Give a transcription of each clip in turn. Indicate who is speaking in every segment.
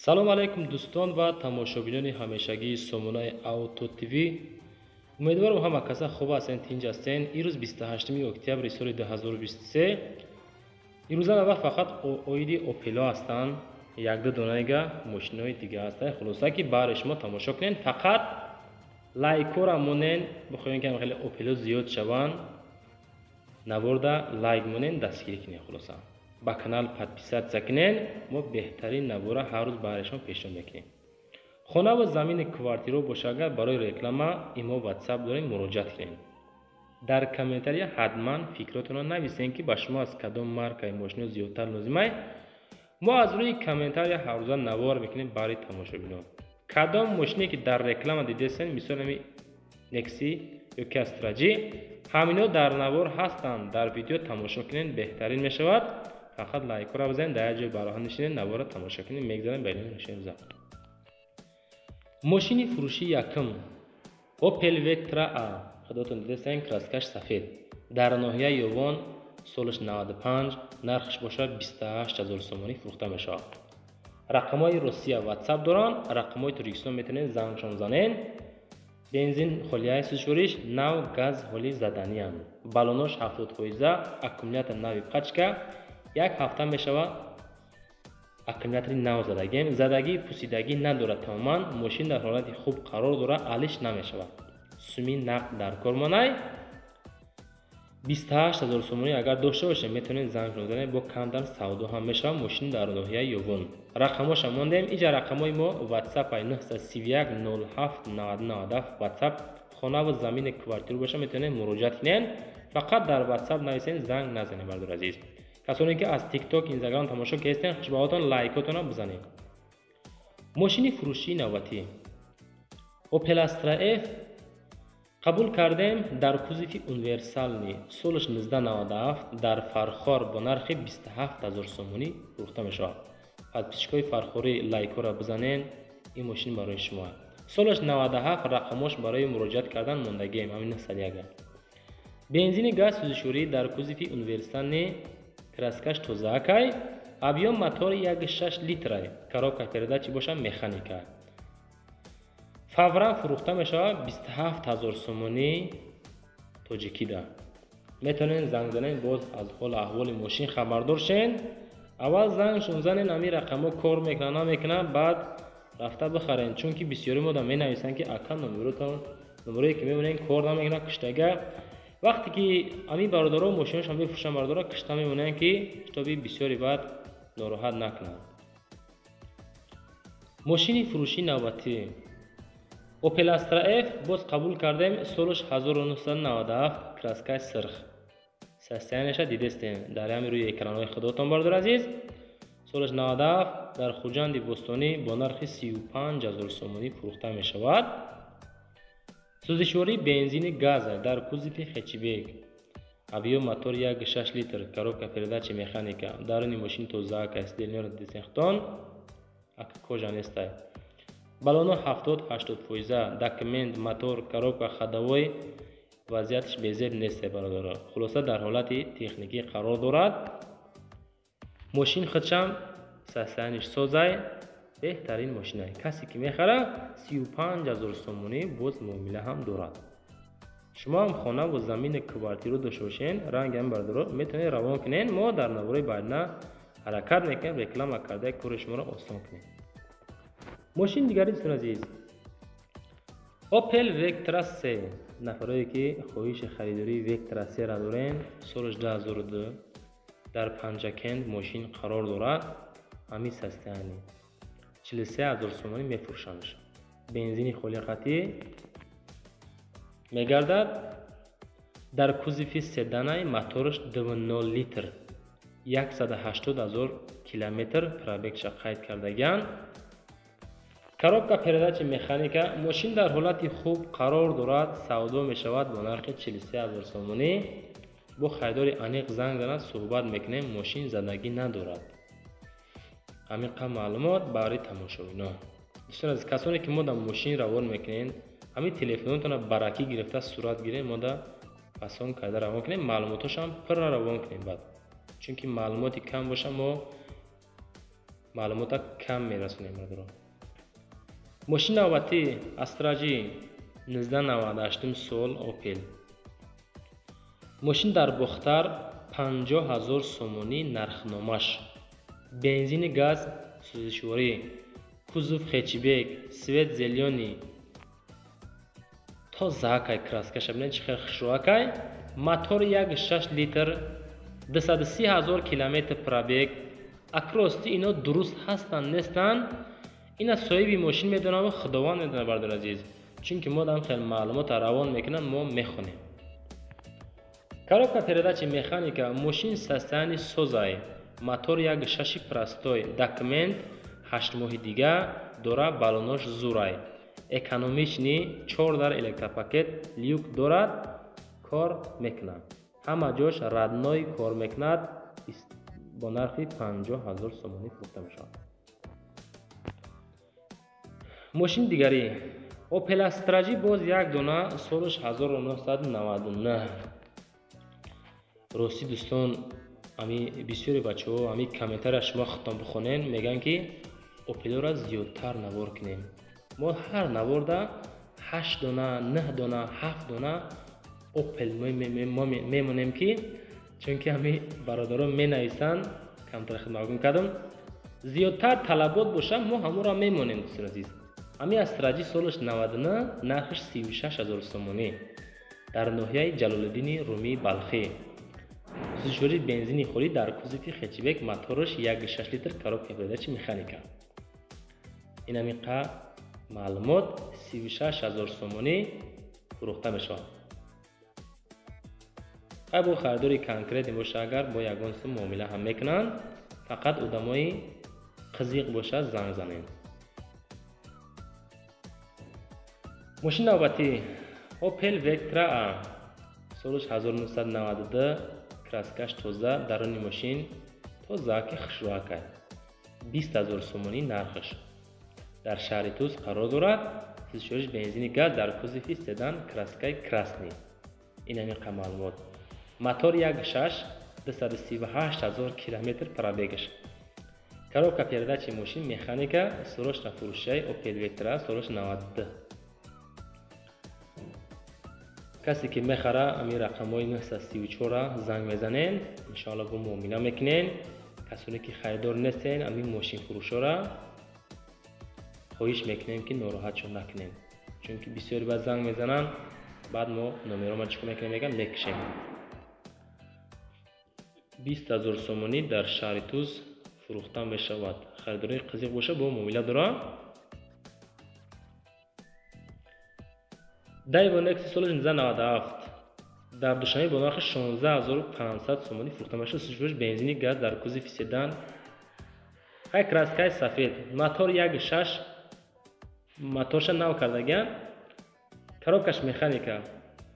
Speaker 1: Салом алайкум, дӯстон ва тамошобинони ҳамешагии сомонаи Авто ТВ. Умедворам, ҳама каса хуб ҳастен, тинҷ ҳастен. Ирӯз 28 октябри соли 2023. Имрӯза навбат фақат оиди Опело ҳастанд, якду донаига мошинои дига ҳастанд. Хулоса, ки баҳри шумо тамошо кунед, фақат лайкора монен. Бихоҳем, ки хеле Опело зиёд шаванд, наворда лайк монен, дастгирӣ кунед. Хулоса, ба канал подписаться кунед. Мо беҳтарин навора ҳар рӯз баҳри шумо пешниҳод мекунем. Хонаву замини, квартиро боша агар, барои реклама имо, Ватсап дорем, муроҷиат кунед. Дар комментария ҳатман фикротонро нависем, ки ба шумо аз кадом маркаи мошино зиёдтар лозимай. Мо аз рӯи комментария ҳаррӯза навор мекунем барои тамошобинон. Кадом мошине ки дар реклама дидесен, мисол ами Некси ё ки Астра Ҷи, ҳамино дар навор ҳастанд. Дар видео тамошо кунед, беҳтарин мешавад. Фақат лайкҳоро бизанед, дар як ҷой бароҳа нишинед, наворро тамошо кунед. Мегзарем ба мошини. Мошини фурӯшии якум Опел Вектра А. Худотон дидестен, краскаш сафед, дар ноҳияи Ёвон, солаш 95, нархш бошад 28 ҳазор сомонӣ фурӯхта мешавад. Рақамҳои Россия, Ватсап доранд, рақамҳои Тоҷикистон метавонед зангшон занед. Бензин холияи, сӯзишвориш нав, газ ҳоли заданианд, баллонош 70%, аккумулятор нави пачка, як ҳафта мешавад аккумулятори нав задагем. Задагӣ, пусидагӣ надорад тамоман. Мошин дар ҳолати хуб қарор дорад, алиш намешавад. Суми нақд дар кор монай. 28 ҳазор сомонӣ агар дошта бошед, метавонед занг занед, бо камтар савдо ҳам мешавад. Мошин дар ноҳияи Ёвон. Рақамҳоша мондем иҷа. Рақамҳои мо Ватсап 931 07 97. Ватсап хонаву замини, квартира боша, метавонед муроҷиат кунед. Фақат дар Ватсап нависед, занг назанед, бардор азиз. Касоне ки аз ТикТок, Инстаграм тамошо кардастен, хушбаҳотон, лайкотонро бизанед. Мошини фурӯшии навбатӣ Опел Астра Ф қабул кардем, дар кузови универсальный, солаш 1997, дар Фархор бо нархи 27 ҳазор сомонӣ фурӯхта мешавад. Подписчикои фархорӣ, лайкҳоро бизанед, ин мошин барои шумо. Солаш 97, рақамош барои муроҷиат кардан мондагием, ҳамин 901. Бензини, газ сӯзишворӣ, дар кузови универсальный, краскаш тозаакай, объём мотори 1,6 литрай, коробка передачи боша механика. Фавран фурӯхта мешавад 27 ҳазор сомонӣ тоҷикида. Метавонед занг занед, боз аз ҳолу аҳволи мошин хабардор шен. Аввал зангшон занед, ҳамин рақамҳо кор мекунад, намекунад, баъд рафта бихаред, чунки бисёри мода менависанд, ки ака, номеротон, номерое ки мебинед, кор намекунад, куштага. Вақте ки ҳамин бародаро мошиношон мефурӯшанд, бародаро кишта мемонанд, ки китоби бисёри баъд нороҳат накунанд. Мошини фурӯшии навбатӣ Опел Астра Ф боз қабул кардем, солаш 1997, краскаи сирх. Состояниеша дидестем дар ҳамин рӯи экранҳои худотон, бародар азиз. Солаш 97, дар Хуҷанди Бостонӣ бо нархи 35 ҳазор сомонӣ фурӯхта мешавад. Сӯзишвории бензини, газ, дар кузови хэтчбек, объём мотор 1,6 литр, коробка передачи механика. Даруни мошин тозаак аст, делниёро дидестен, ака, кожа нестай. Баллоно 70-80%, документ, мотор, коробка, ходовой вазъияташ безеб несте, бародаро. Хулоса, дар ҳолати техникӣ қарор дорад. Мошин худшам состояниш созай, беҳтарин мошинай. Касе ки мехара, 35 ҳазор сомонӣ боз муомила ҳам дорад. Шумо ҳам хонаву замини, квартиро дошта бошен, ранги ҳамин бародаро, метавонед равон кунед. Мо дар навораи баъдина ҳаракат мекунем, реклама карда, кори шуморо осон кунем. Мошини дигари, дӯстони азиз, Опел Вектра С. Нафарое ки хоҳиши харидории Вектра Сра дорен, солаш 2002, дар Панҷакент мошин қарор дорад. Ҳамин состояние 43 ҳазор сомонӣ мефурӯшандш. Бензини холиқатӣ мегардад, дар кузови седанай, мотораш 2,0 литр, 180 ҳазор километр пробегша қайд кардагианд, коробка передачи механика. Мошин дар ҳолати хуб қарор дорад, савдо мешавад бо нархи 43 ҳазор сомонӣ. Бо харидори аниқ занг занад, суҳбат мекунем. Мошин задагӣ надорад. Ҳамин қадр маълумот барои тамошобинон. Дӯстон азиз, касоне ки мо дар мошин равон мекунем, ҳамин телефонотонро баракӣ гирифта, сурат гирем, мо да фасон карда равон кунем, маълумотошам пурра равон кунем баъд, чунки маълумоти кам боша, мо Маълумота кам мерасонем бародаро. Мошини навбатӣ Астра G 1998 сол Опел. Мошин дар Бохтар 50 000 сомонӣ нархномаш. Бензини газ сӯзишворӣ, кузов хэтчбек, цвет зелёный. Тозаакай, краскаша бинед, чӣ хел хушрӯакай. Мотори 1,6 литр, 230 ҳазор километр пробег. Акрости ино дуруст ҳастанд, нестанд, ина соҳиби мошин медонад ва Худованд медонад, бародари азиз. Чунки мо дам хел маълумота равон мекунанд, мо мехонем. Коробка передачи механика, мошин состояние созай. Мотор 1,6 простой, документ 8 моҳи дига дора, балонош зурай. Экономичный, чор дар электропакет, люк дорад, кор мекунад. Ҳама ҷош родной кор мекунад, бо нархи 50 ҳазор сомонӣ фурӯхта мешавад. Мошини дигарӣ Opel Astra G, боз як дона, солаш 1999. Ростӣ, дӯстон, ами бисёри бачаҳо ами комментария шумо худтон бихонен, мегӯянд, ки Опелоро зиёдтар навор кунем. Мо ҳар наворда ҳашт дона, нӯҳ дона, ҳафт дона Опел мемонем, ки чунки ҳами бародарон менависанд, камтар хидматгун кардам. Зиёдтар талабот боша, мо ҳамонро мемонем, дӯстони азиз. Ҳами Астра G солаш 99, нархаш 36 ҳазор сомонӣ. Дар ноҳияи Ҷалолиддини Румии Балхӣ. Сӯзишвории бензини холӣ дар кузови хэтчбек, мотораш 1,6 литр, коробка передачи механика. Ин ҳамиқа маълумот, 36 ҳазор сомонӣ фурӯхта мешавад. Хай, бо харидори конкретный боша агар, бо ягон сум муомила ҳам мекунанд, фақат одамои қизиқ бошад, занг занед. Мошини навбатӣ Opel Vectra A, солаш 1992, краскаш тоза, даруни мошин тоза, ки хушрӯакай. 20 ҳазор сомонӣ нархаш. Дар шаҳри Тус қарор дорад. Сӯзишвориш бензини газ дар кузови седан, краскаи красный. Ин ҳамин маълумот. Мотор 1,6, 238 ҳазор километр пробегаш. Коробка передачи мошин механика, срочно фурӯшаи Opel Vectra, солаш 92. Касе ки мехара, ами рақамҳои 934 занг мезанен, иншоалло бо муомила мекунен. Касоне ки харидор нестен, ами мошинфурӯшора хоҳиш мекунем, ки нороҳатшон накунем, чунки бисёри баъд занг мезананд, баъд мо номерома чӣ кор мекунем, мегам, мекушем. 20 000 сомонӣ дар шаҳри Туз фурӯхта мешавад. Харидорои қизиқ боша, бо муомила дора. Дайво Некси соли 1997 дар Душанбе бо нархи 16 500 сомонӣ фурӯхта мешавад. Сӯзишвориш бензини газ дар кузови седан. Хай, краскаи сафед, мотор 1,6, моторша нав кардагиан, коробкаш механика.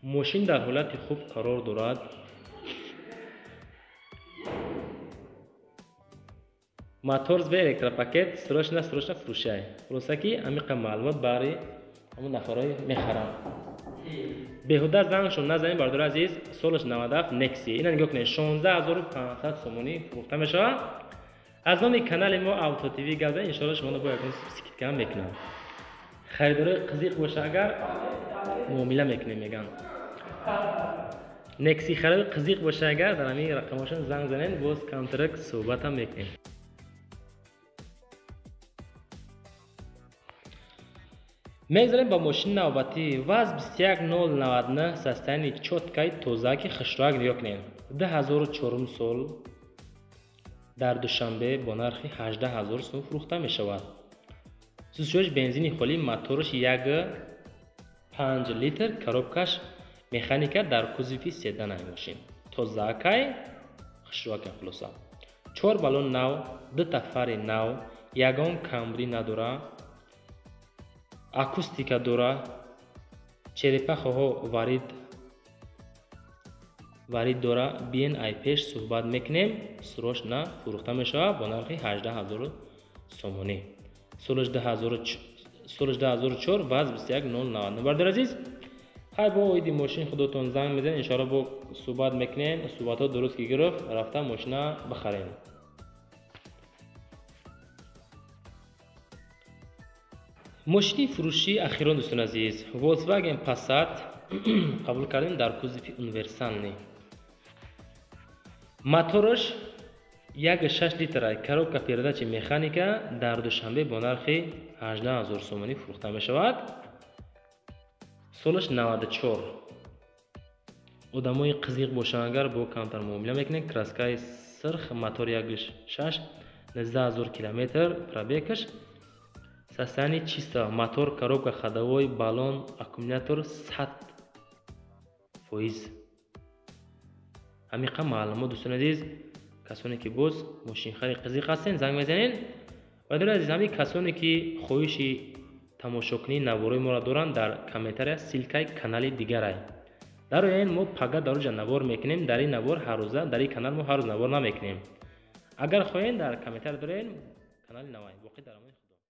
Speaker 1: Мошин дар ҳолати хуб қарор дорад. Мотор бе электропакет, срочно, срочно фурӯшай. Хулоса, ки амиқа маълумот бари ҳамон нафарҳои мехаранд. Беҳуда зангшон назанед, бародари азиз. Солаш 97, Некси. Ина нигоҳ кунед, 16 500 сомонӣ фурӯхта мешавад. Аз номи канали мо Авто ТВ гап, иншоалло шуморо бо ягон скидка мекунам. Харидорои қизиқ боша агар, муомила мекунем, мегӯянд. Некси хариди қизиқ боша агар, дар ҳамин рақамҳошон занг занед, боз камтарак суҳбатам мекунем. Мегзарем ба мошини навбатӣ ВАЗ 21099, состояние чёткай, тозаки, хушрӯак, нигоҳ кунед. 2004 сол дар Душанбе бо нархи 18 ҳазор сум фурӯхта мешавад. Сӯзишвориш бензини холӣ, мотораш 1,5 литр, коробкаш механика, дар кузови седан. Ай мошин тозаакай, хушрӯакай. Хулоса, чор баллон нав, дута фари нав, ягон камбудӣ надора, акустика дора, черепахаҳо варид дора. Биен, ай пеш суҳбат мекунем. Срочно фурӯхта мешавад бо нархи 18 ҳазор сомонӣ. Солаш 2004, ВАЗ 21099. Бародари азиз, хай, бо оиди мошин худотон занг мезанед, иншоалло бо суҳбат мекунем. Суҳбатҳо дуруст ки гирифт, рафта мошина бихарем. Мошини фурӯшии ахирон, дӯстони азиз, Volkswagen Passat қабул кардем дар кузови универсальный. Мотораш 1,6 литра, коробка передачи механика, дар Душанбе бо нархи 18 000 сомонӣ фурӯхта мешавад. Солаш 94. Одамои қизиқ бошанд, агар бо камтар муомила мекунед. Краскаи сирх, мотор 1,6, 19 000 километр пробегаш, состояние чисто, мотор, коробка, ходовой, баллон, аккумулятор 100%. Ҳамиқа маълумот, дӯстони азиз. Касоне ки боз мошинхари қизиқ ҳастен, занг мезанед. Бародари азиз, ҳамин касоне ки хоҳиши тамошокунии наворҳои моро доранд, дар комментария ссылкаи канали дигарай дарояен. Мо пага дар оҷа навор мекунем. Дар ин навор ҳаррӯза, дар ин канал мо ҳар рӯз навор намекунем. Агар хоҳем, дар комментария дорем канали навай. Боқӣ дар амони.